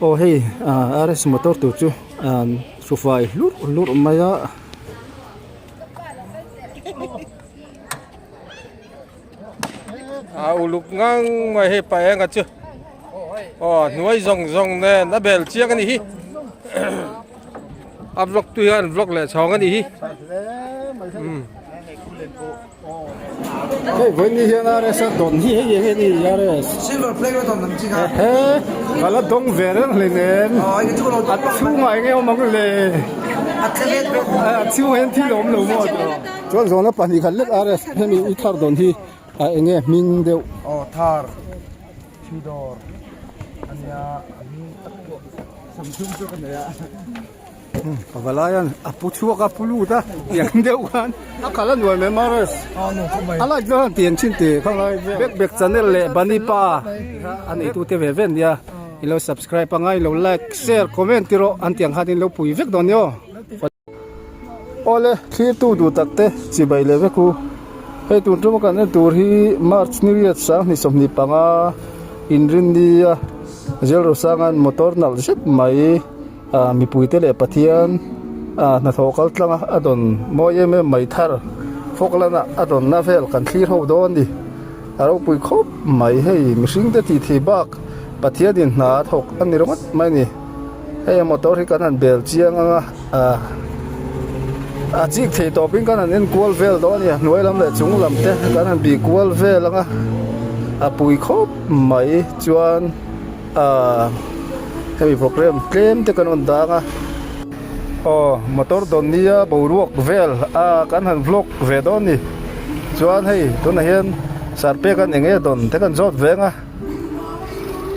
Aw hei ah RS motor tur chu ah hrufai hlurh hlurh mai a. A uluk ngang mai hei pa enga chu aw hnuai zawng zawng nen a bel chiang a ni hi a vlog tu hian vlog leh chhawng a ni hi. Hei vawiin ni hian RS a dawn hi hei eng nge ni RS? Silver play a dawn ang chi kha. Ehe ka la dawng ve reng hleinem a chhungah eng nge awm ang le? A tle vet vet. A chhungah hian thil a awm lo maw? Chuan zawhna pahnih khat lek RS hemi i thar dawn hi a eng nge hming deuh? Aw thar thi dawr ania a hming tak pawh samsung chu ka nei a. Pavalaian a pu chhuak a pu lut a tiang deuh khan a kal a nuam em RS a light vel han tiang chin tih kha ngai bek bek channel leh bunny pa a neitu te ve ve ania i lo subscribe anga i lo like share comment ti rawh an tiang khan in lo pui vek dawn nia aw. Awle thlirtu duh tak te chibai leh vek u hei tun tuma kan en tur hi March ni riat 2025 inrinnia Zelrosanga'n motor nalh zet mai. Ah mipuite leh Pathian ah hnathawh kal tlang a a dawn mawi em em mai thar Falkland ah a dawnna vel kan thlir ho dawn a ni a ropui khawp mai hei mihring te tih thei bak Pathian in hna a thawk a ni ringawt mai a ni hei a motor hi kan han bel chiang ang a ah a chik thei tawp in kan han en kual vel dawn a ni a hnuai lam leh chung lam te kan han bih kual vel ang a a pui khawp mai chuan. Ahh hemi program tlem te kan rawn dang a aw motor dawn nia boruak vel a kan han vlog ve dawn ni chuan hei tunah hian sarpek an eng nge dawn te kan zawt veng a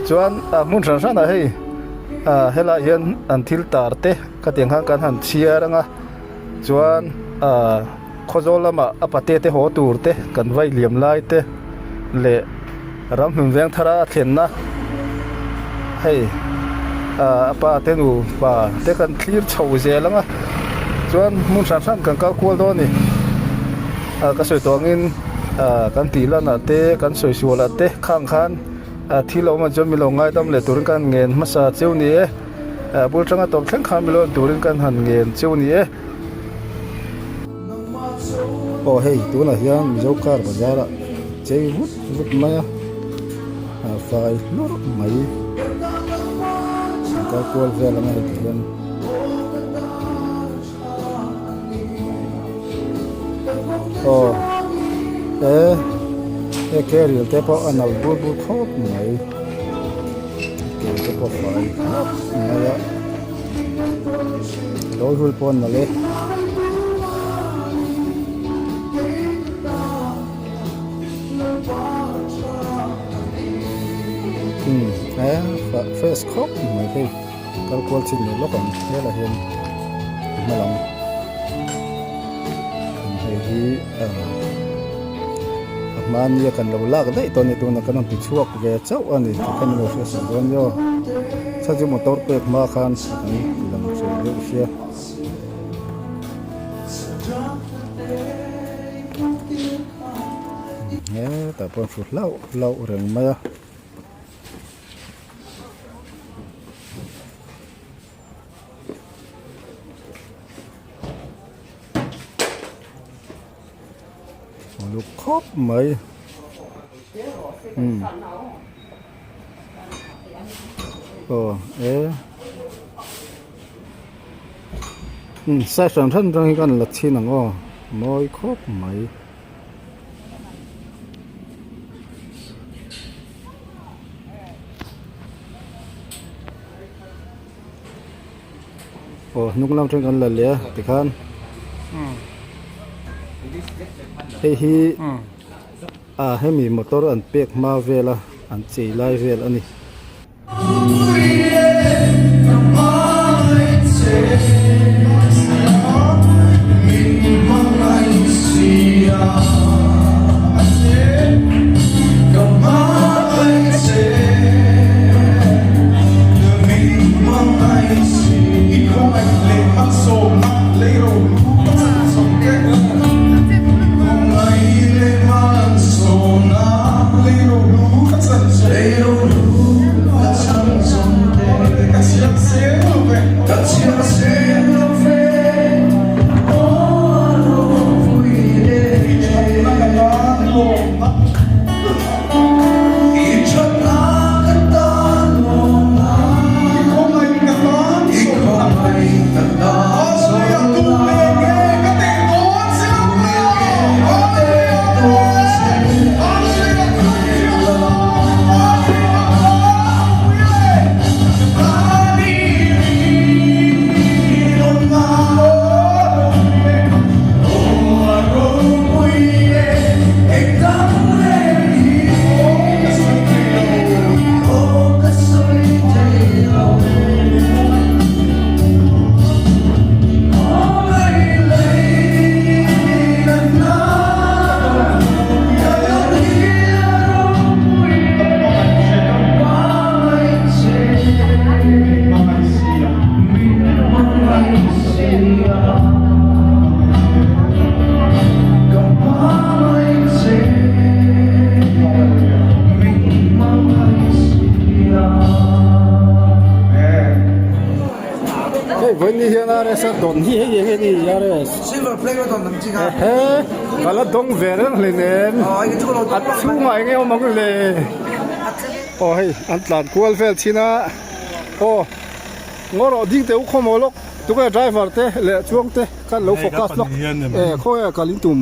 chuan a hmun hran hran ah hei ah helaiah hian an thil tar te khatiang khan kan han chhiar ang a chuan ah khawzawl lamah a pate te haw tur te kan vai liam lai te leh ramhlun veng thara a thlenna hei ah a pa te nupa te kan thlir chho zel ang a chuan hmun hran hran kan kal kual dawn a ni ah ka sawi tawh angin ah kan tih lanah te kan sawi sualah te khang khan ah thil a awm ang chuan min lo ngaidam leh turin kan ngen hmasa cheu ni e ah bul tanga tawp thleng khan min lo en turin kan han ngen cheu ni e. Aw hei tunah hian Mizo car bazar ah chei vut vut mai a ah fai hlurh mai an kal kual vel ang a heti hian aw he he carrier te pawh a nal bur bur khawp mai ke te pawh fai khawp mai a. Lo hul pawh an nalh e. Umm he fresh khawp mai hei kal kual chin leh lawk ang helaiah hian hma lam hei hi a hmania kan lo lak daih tawh a ni tunah kan rawn ti chhuak ve chauh a ni tikhan ilo hriat sak dawn nia aw chhan chu motor pek hma khan kan lang hreh deuh sia. Hetah pawh hru hlauh hlauh reng mai a. Uluk khawp mai umm aw e umm size hran hran atang hi khan la chhin ang aw mawi khawp mai. Aw hnung lam atang kan la leh a tikhan hei hi ah hemi motor an pek hma vel a an chei lai vel a ni. Hei vawiin ni hian RS a dawn hi hei eng nge ni RS? Silver plate a dawn ang chi kha. Ehe ka la dawng ve reng hleinem. A chhungah eng nge awm ang le? Aw hei an tlan kual vel thin a. Aw ngaw rawh ding teh u khaw maw lawk tunge driver te leh chuang te khan lo focus lawk. E khawnge kal in tum?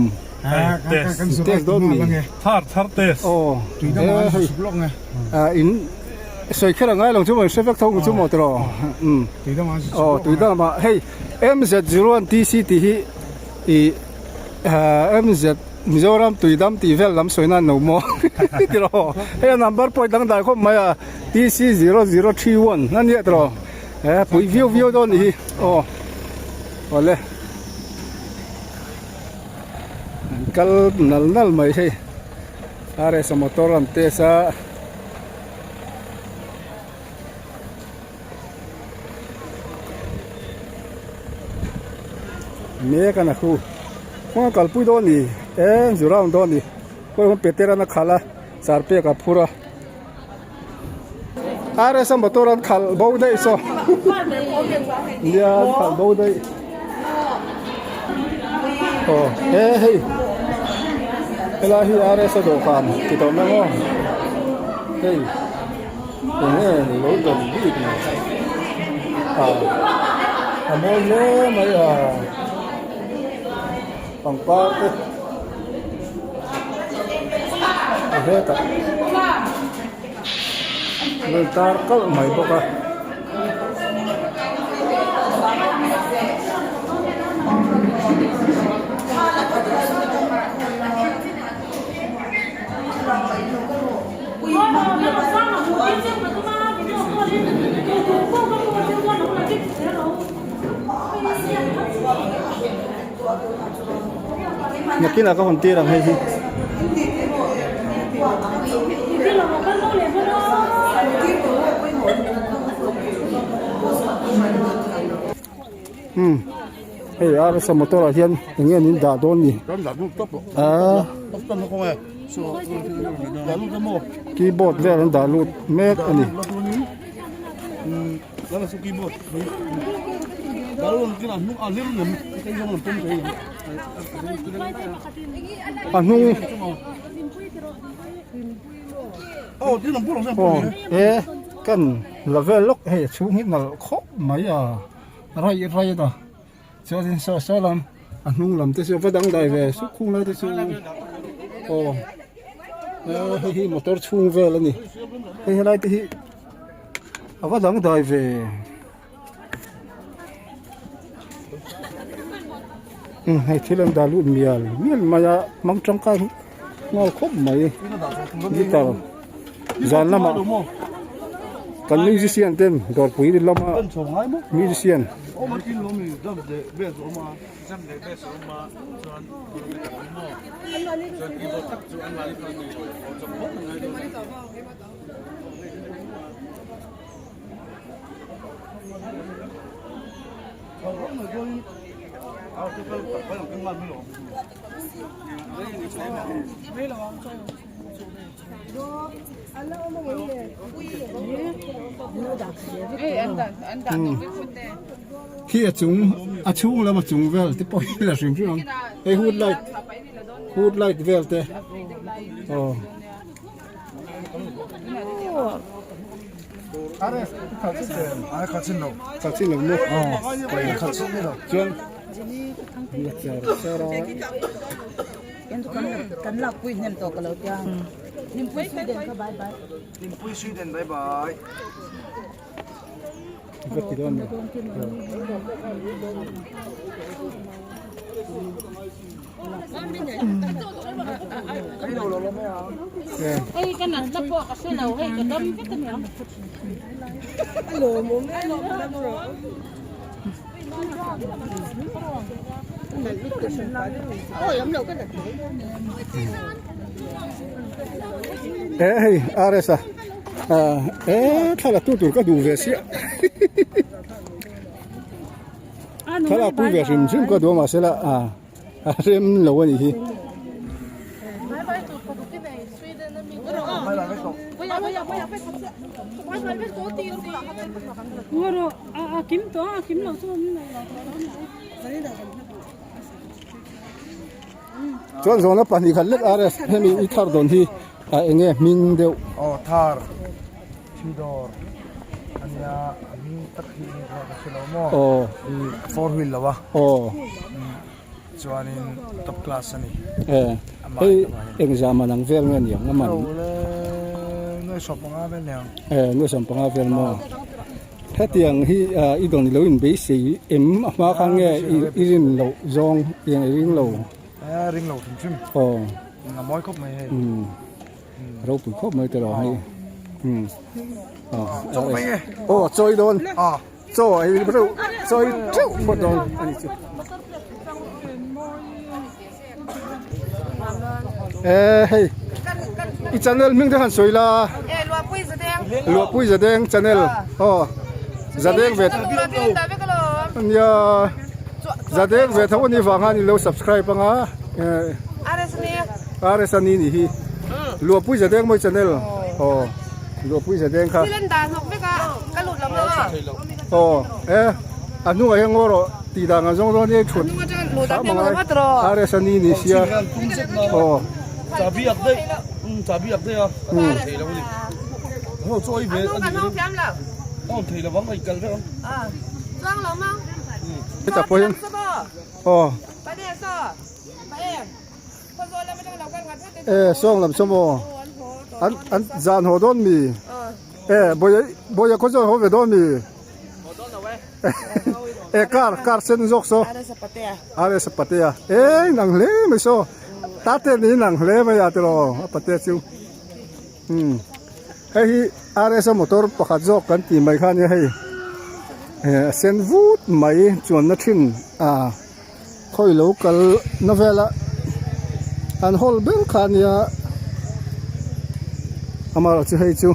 Test dawn mi? Thar thar test. Aw e hei in sawi kher a ngai lo chu maw in hre vek tho ang chu maw tiraw? Umm aw tui dangah hei MZ01 TC tih hi ih MZ Mizoram tui dam tih vel lam sawi nan lo maw tiraw? Hei a number pawh i dangdai khawp mai a TC0031 a nia tiraw? E pui viau viau dawn nih hi aw awle an kal nal nal mai hei RS a motor an test a. Mek a na khu kawng a kalpui dawn ni e zu round dawn ni khawi hmun peter an a khalh a char pek a phur a RS a motor an khalh bo daih saw nia an khalh bo daih aw he hei helai hi RS a dawhkan ti tawh mai maw hei. Enge ni lo dawm bik ni a a mawi hle mai a pangpar te a hetah rawn tar kalh mai bawk a. Nakinah ka hawn tir ang hei hi. Umm hei RS motor ah hian eng nge an dah dawn ni ah keyboard vel an dah lut mek a ni. A hnung aw e kan la vel lawk hei a chhung hi nalh khawp mai a. Raih raih a chuanin saw saw lam a hnung lam te chu va dangdai ve sup khung lai te chu aw hei hi motor chhung vel a ni hei helai te hi a va dangdai ve umm hei thil an dah lut mial mial mai a hmang tangkai nghal khawp mai guitar zan lamah kan musician ten dawrpui lama musician Khi a chung a chhung lam a chung vel te pawh hi la hrim hrim ang hei hood light hood light vel te aw. Chuan E hei RS a e thla la tu tur ka duh ve sia thla lak pui ve hrim hrim ka duh a mahse la a rem lo a nih hi. Chuan zawhna pahnih khat lek RS hemi i thar dawn hi a enge hming deuh. Aw thar thi dawr ania a hming tak hi enge ka hre lo maw. Aw. I four wheel lo a. Aw. Chuanin top class a ni. E hei engzah man ang vel nge niang a man. Lo le nuai sawm panga vel niang. E nuai sawm panga vel maw. Hetiang hi i dawn ilo in beisei em a hma khan nge i rin loh zawng tiang i ring lo. E ring lo hrim hrim. Aw. A mawi khawp mai hei. Um ropui khawp mai te lo hei. Um aw. Chaw mai e. Aw chawi dawn. Aw. Chaw ei reuh chawi teuh phawt dawn a ni chu. E hei i channel hming te han sawi la. E Luahpui Zadeng. Luahpui Zadeng channel. Aw Zadeng ve. Nia Zadeng ve tho ani vang khan ilo subscribe anga. RS ani ni hi. Luahpui Zadeng mawi channel. Aw Luahpui Zadeng kha. Aw e a hnungah hian ngaw rawh tih dan ang zawng zawng ania i thut hram ang a RS a ni ni sia aw hetah pawh hian aw e sawng lam saw maw an an zan haw dawn mi e bawiah bawiah khaw zawn haw ve dawn mi. E car car sen zawk saw RS Patea e inang hle mai saw tate ni inang hle mai a tiraw a Patea chu um hei hi RS a motor pakhat zawk kan tih mai kha ania hei e a sen vut mai chuanna thin a khawi lo kal na vela an hawl ber kha ania amaherawh chu hei chu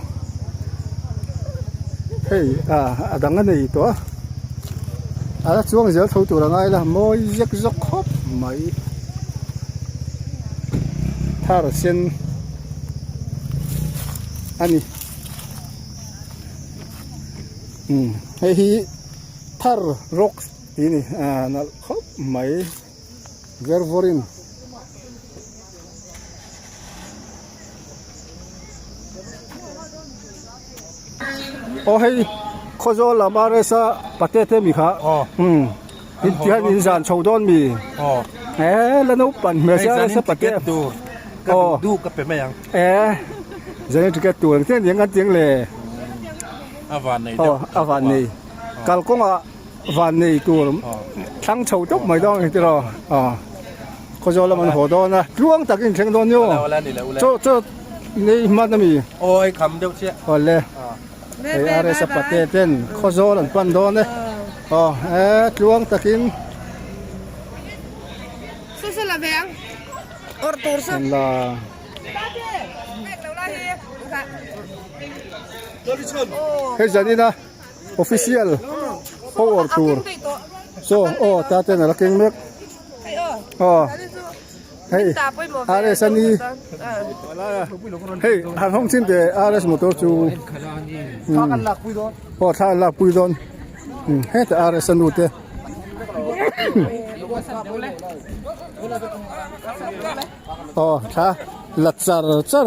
hei ah a dang a nei tawh a a la chuang zel tho tur a ngai la mawi zek zawk khawp mai thar sen a ni umm hei hi thar rocks. Tih a ni ah nalh khawp mai ver vawrin. Aw hei Khawzawl lam RS a pate te mi kha umm in ti hian in zan chho dawn mi e la naupang hmel sia RS a pate aw e zanin ticket tur ang chiah aniang kan ti ang le aw a van nei kalkawngah. Van nei tur thlang chho tawp mai dawn a ni tiraw aw Khawzawl lam an haw dawn a tluang tak in thleng dawn nio chaw chaw nei hman ami aw ei kham deuh chiah aw le hei RS a pate ten Khawzawl an pan dawn e aw e tluang takin an la hei zanin a. Official power tur saw aw ta ten a la keng mek aw hei RS a ni hei han hawng chin teh RS motor chu aw thla an lak pui dawn heta RS a nu te aw thla la char char.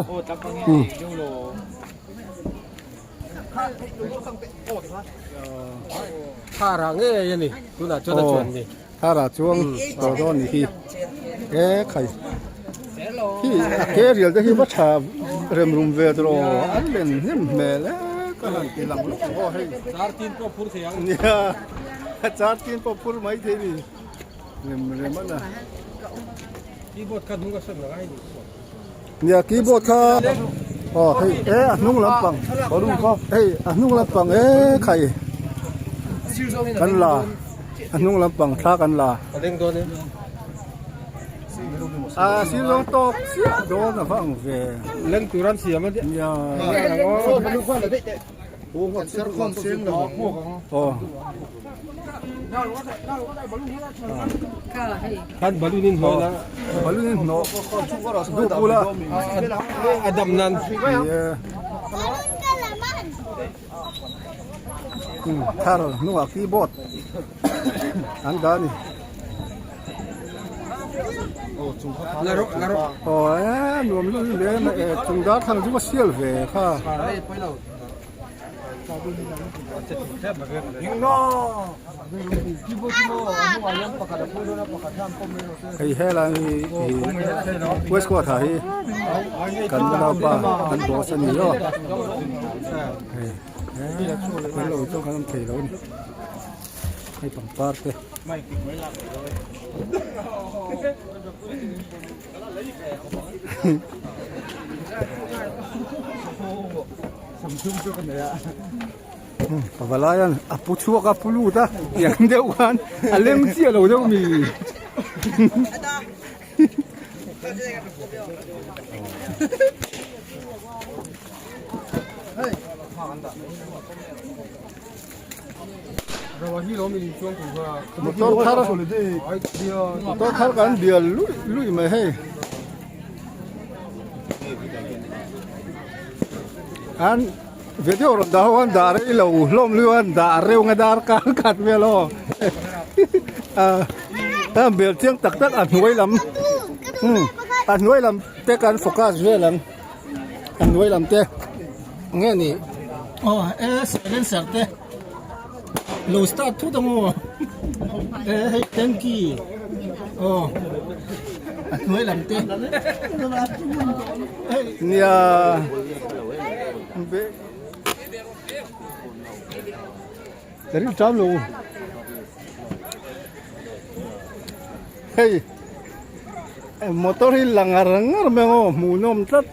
Thara ngei a ni tunah chuan a chuan ni. Thara chuang tawh dawn ni hi e khai hi a ke rial te hi va tha rem rum ve tawh an len hnem hmel e ka han ti lang lawk ang aw hei char tin pawh phur thei ang nia char tin pawh phur mai thei ni rem rem a na keyboard kha hnung a sawn la ngai ni. Nia keyboard kha aw hei e a hnung lampang hei a hnung lampang e khai kan la a hnung lampang thla kan la a sir zawng tawk chiah dawn a va ang ve leng tur an siam a nia aw. Khan balloon in hnawh la. Balloon in hnawh duh pula. A dam nan. Yeah. Thar hnungah keyboard an dah a ni. Aw e nuam lutuk hle mai e chung darthlalang chu ka sial ve kha. Hei helai hi West Coast ah hi kan naupa kan boss a ni aw hei kan lo chu kan awm thei lo a ni hei pangpar te. Pavalai an a pu chhuak a pu lut a tiang deuh khan a lem chiah lo deuh mi. Motor thar motor thar kan bial luih luih mai hei. An video rawn dah ho an dah rei lo hlawm luih a an dah reuh nga dar kar khat vel aw a bel chiang tak tak a hnuai lam a hnuai lam te kan focus vel ang a hnuai lam te nge ni aw e silencer te lo start thut ang aw e hei tanky aw a hnuai lam te nia ka ring tam lo hei motor hi lang ngar ngar mai ang aw hmuhnawm tlat.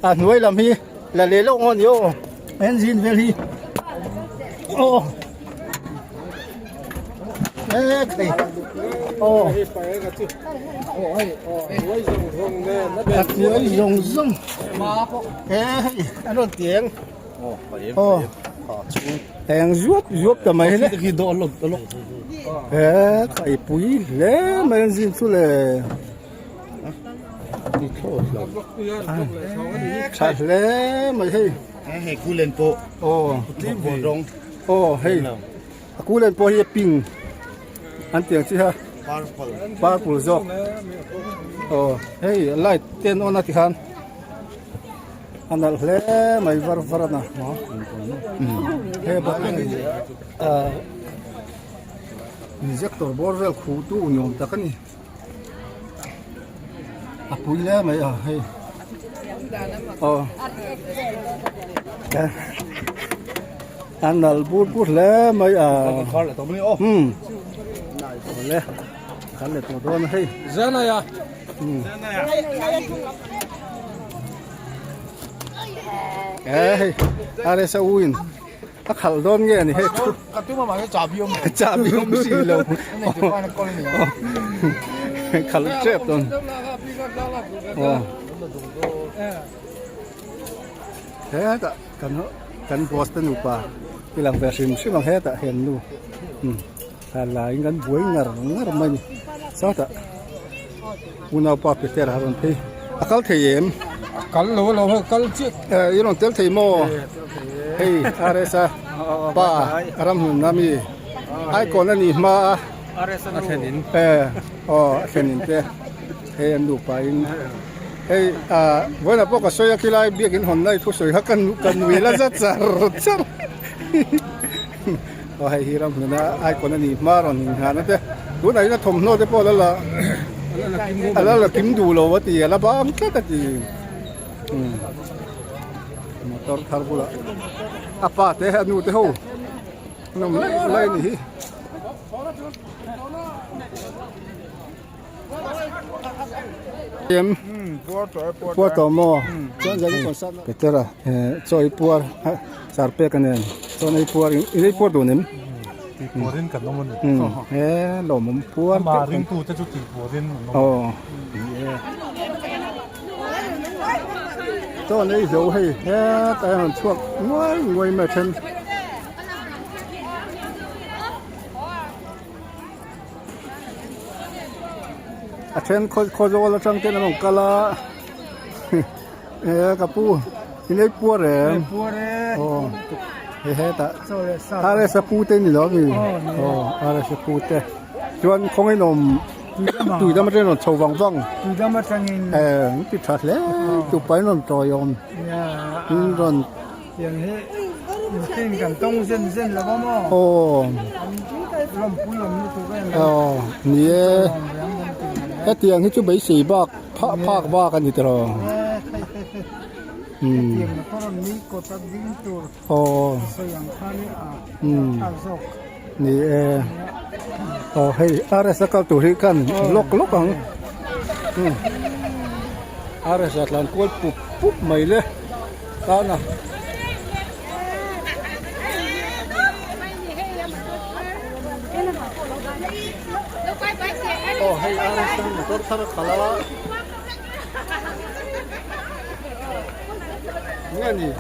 A hnuai lam hi la leh lawk ngaw ni aw engine vel hi aw e thei aw a hnuai zawng zawng e hei an rawn tiang aw eng zuap zuap ta mai le he khaipui hle mai an zin chu le tha hle mai hei hei kulen pawh aw rawng aw hei a kulen pawh hi a pink an tiang chi ha purple zawk aw hei light ten on a tikhan A nalh hle mai var var a na he bawk hi ah injector bawr vel khuh tu ni awm tak a ni a pui hle mai a hei aw a nalh bur bur hle mai a umm awle kan leh tawh dawn a hei. Hei RSA u in a khalh dawn nge ani hei thu chahbi awm si lo khalh tep dawn aw hetah kan kan boss te nupa i lang ve hrim hrim ang hetah hian nu thla la in kan buai ngar ngar mai a ni sawtah unaupa Peter a rawn phei a kal thei em a kal lo lo hei kal chiah eh i rawn tel thei maw hei RSA pa ramhlun ami icon a nih hma a a thlen in eh aw a thlen in te hei an nupa in hei ah vawiinah pawh ka sawi a khilai biakin hawn lai thusawi kha ka nui la zat char char. Aw hei hi ram hluna icon a nih hma rawn inngahna te tunah hian a thawmhnaw te pawh a la la a la la kim duh lo a ti a la bang tlat a ti umm motor thar bulah a pa te a nu te ho an awm laih laih a nih hi. Puar tawh maw chuan zan in concert Petera chaw ei puar char pek a nen chuan ei puar in ei puar dun em tih puar in kan awm a ni he lawmawm puar ama ringtu te chu tih puar in an awm aw chuan ei zo hei hetah hian an chhuak nguai nguai mai a then. A then khaw khawzawl atang ten an rawn kal a eh ka pu in ei puar em aw he hetah RS a pu te ni lo ami aw RS a pu te chuan khawngaih awm tui dam atangin rawn chho vang vang eh an ti tha hle tupa in rawn tawiawm in rawn Tiang hi mihring kan tawng zen zen lo a maw? Aw. Lawmpui awm lutuk em? Aw, ni e. Hetiang hi chu beisei bak phah phak bak a ni tiraw? Hetiang motor an ni kawt a ding tur Aw. sawi ang khan i a thlak zawk. Ni e. Aw hei RS a kal tur hi khan lawk lawk ang. RS a tlan kual pup pup mai le. Tana. Aw hei RS a motor thar a khalh a. Nge ni?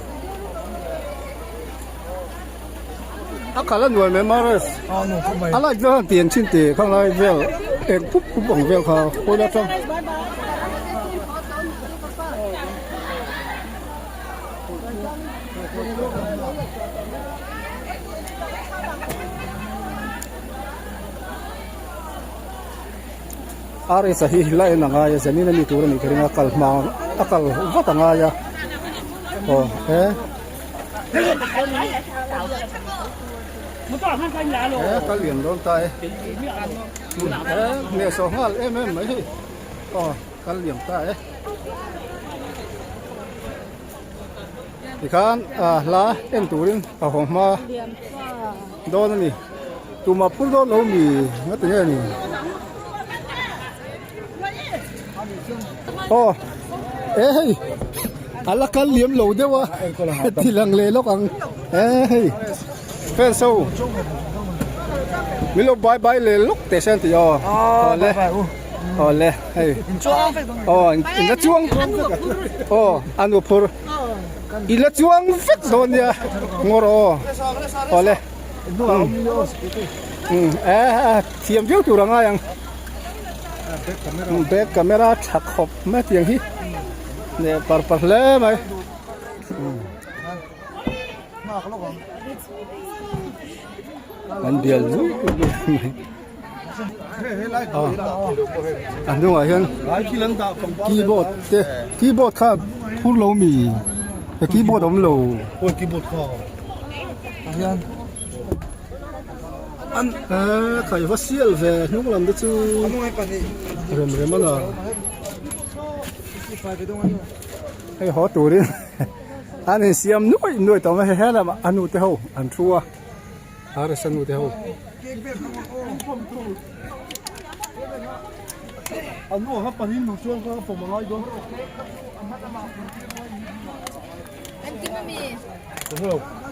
A khalh a nuai mai RS. A light vel han tiang chin tih khang lai vel eng pup pup ang vel kha pawn atang. RS a hi la en a ngai a zanin a mi tur a nih ka ring a kal hma a kal vat a ngai a aw he he kal lian dawn ta e he hnehsawh nghal em em mai hei aw. Kal liam ta e. Tikhan hla en turin a haw hma dawn a ni. Tumah phur dawn lo mi nga ti nge ni. Aw e hei a la kal liam lo deuh a ti lang leh lawk ang e hei fans ho min lo bye bye leh lawk teh se an ti aw awle. Awle hei aw in la chuang aw a nu phur i la chuang vek dawn nia ngawr aw awle eh thiam viau tur a ngai ang back camera tha khawp mai tiang hi leh par par hle mai. An bial zui mai. A hnungah hian keyboard te keyboard kha phur lo mi he keyboard awm lo eh khai va sial ve hnung lam te chu rem rem a na hei haw turin an insiam nuaih nuaih tawh mai he lamah a nu te ho an thu a. RS a nu te ho.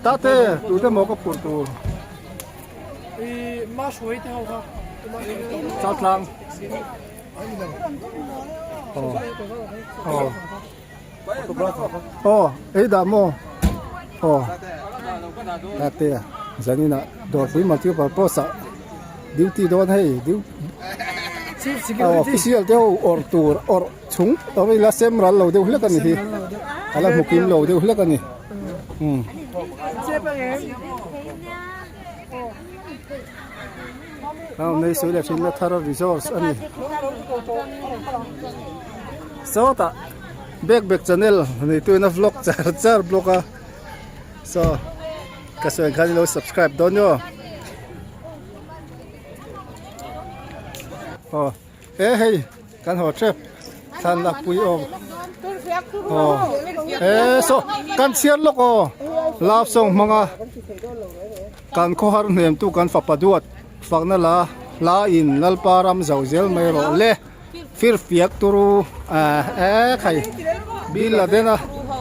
Tate tute maw ka phurh tur. Chaltlang. Aw. Aw. Aw ei dah maw aw tate zanin ah dawrpui multipurpose ah duty dawn hei aw official te ho awrh tur awrh chhung awrh ila sem ral lo deuh hlek a ni hi a la hmu kim lo deuh hlek a ni umm. Nei sawi leh thin la thar resource a ni sawtah bek bek channel nei tuina vlog char char bawk a saw ka sawi ang khan ilo subscribe dawn nio aw he hei kan haw tep thlan lak pui awm aw he saw kan chhiar lawk aw love song hmanga. Kan khawhar hnemtu kan fapa duat fakna la hla in Lalpa ram zo zel mai rawh le fir fiak turu eh eh khai Bin Laden a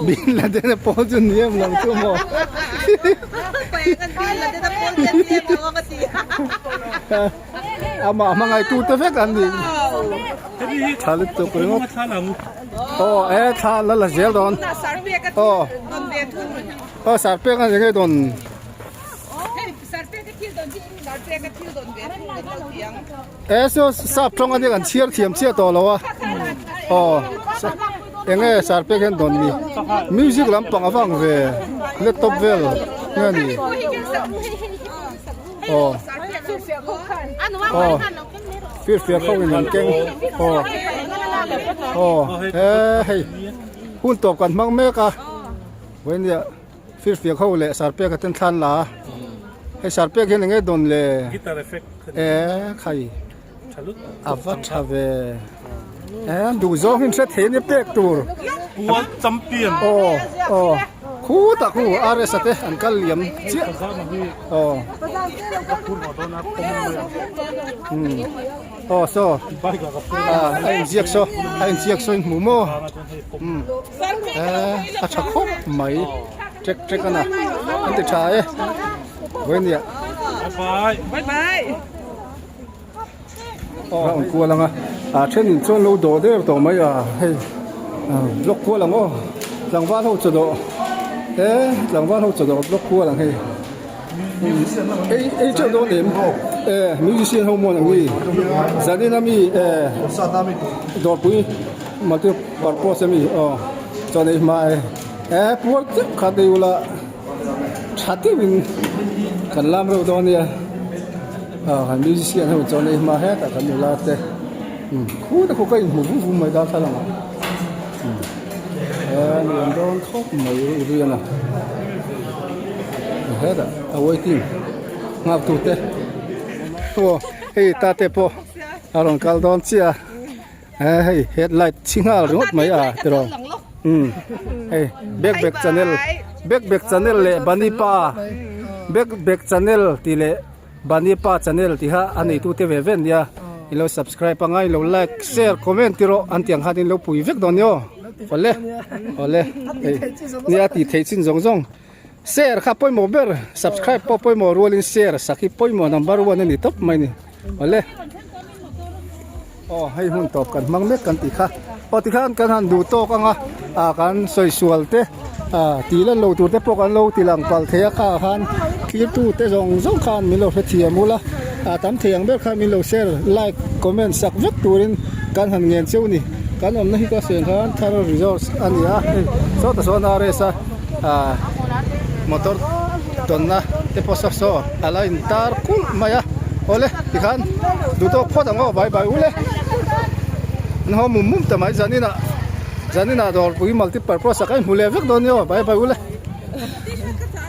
Bin Laden a pawl chu ni em lo chu maw amah hmangaihtu te vek an ni tha lutuk ringawt aw eh thla la la zel dawn aw. Aw sarpek a ni ngei dawn. E saw sap tawng ania kan chhiar thiam chiah tawh lo a aw eng nge sar pek hian dawn ni music lampang a vang ve laptop vel nge ni aw aw firfiak ho in an keng aw aw he hei hun tawp kan hmang mek a vawinia firfiak ho leh sar peka ten thlan la a hei sar pek hian enge dawn le e khai a va tha ve e an duh zawng in hre thei ania pek tur World champion aw aw khutah khu RS a te an kal liam chiah aw aw saw a inziak saw a inziak saw in hmu maw umm a tha khawp mai trek trek a na an ti tha e vawinia bye bye round kual anga a thenin chuan lo dawh der tawh mai a hei block kual ang aw tlangval ho chaw dawh e tlangval ho chaw dawh block kual ang hei ei ei teuh dawn em e musician ho mawn ang ni zanin ami e dawrpui multi purpose ami aw chuan ei hma e e puar teuh kha te ula. Tha deuhin kan lam reuh dawn nia ah kan musician ho chuan hei hma hetah kan nula te umm khut a khu ka inhmu vum vum mai darthlalang ah umm he nuam dawn khawp mai rian a hetah a waiting nghak tu te aw hei tate pawh a rawn kal dawn chiah a he hei headlight chhi nghal ringawt mai a tiraw. Umm hei bek bek channel bek bek channel leh bunny pa bek bek channel tih leh bunny pa channel tih kha a neitu te ve ve an nia i lo subscribe anga i lo like share comment ti rawh an tiang khan in lo pui vek dawn nia aw awle awle hei nia tih theih chin zawng zawng share kha pawimawh ber subscribe pawh pawimawh rualin share sak hi pawimawh number one a ni tawp mai a ni awle. Aw hei hmun tawp kan hmang mek kan tih kha aw tikhan kan han duh tawk ang a ah kan sawi sual te ah tih lan lo tur te pawh kan lo ti lang palh thei a kha ah khan thlir tu te zawng zawng khan min lo hrethiam ula ah tam thei ang ber khan min lo share like comment sak vek turin kan han ngen cheu a ni kan awmna hi ka sawi ang khan thar resorts a ni a hei sawtah sawn RS a ah motor tawnna te pawh saw saw a la in tar kulh mai a awle tikhan duh tawk phawt ang aw bye bye ule an haw mum mum ta mai zanin ah zanin ah dawrpui multi purpose ah kha in hmu leh vek dawn nia aw bye bye ule.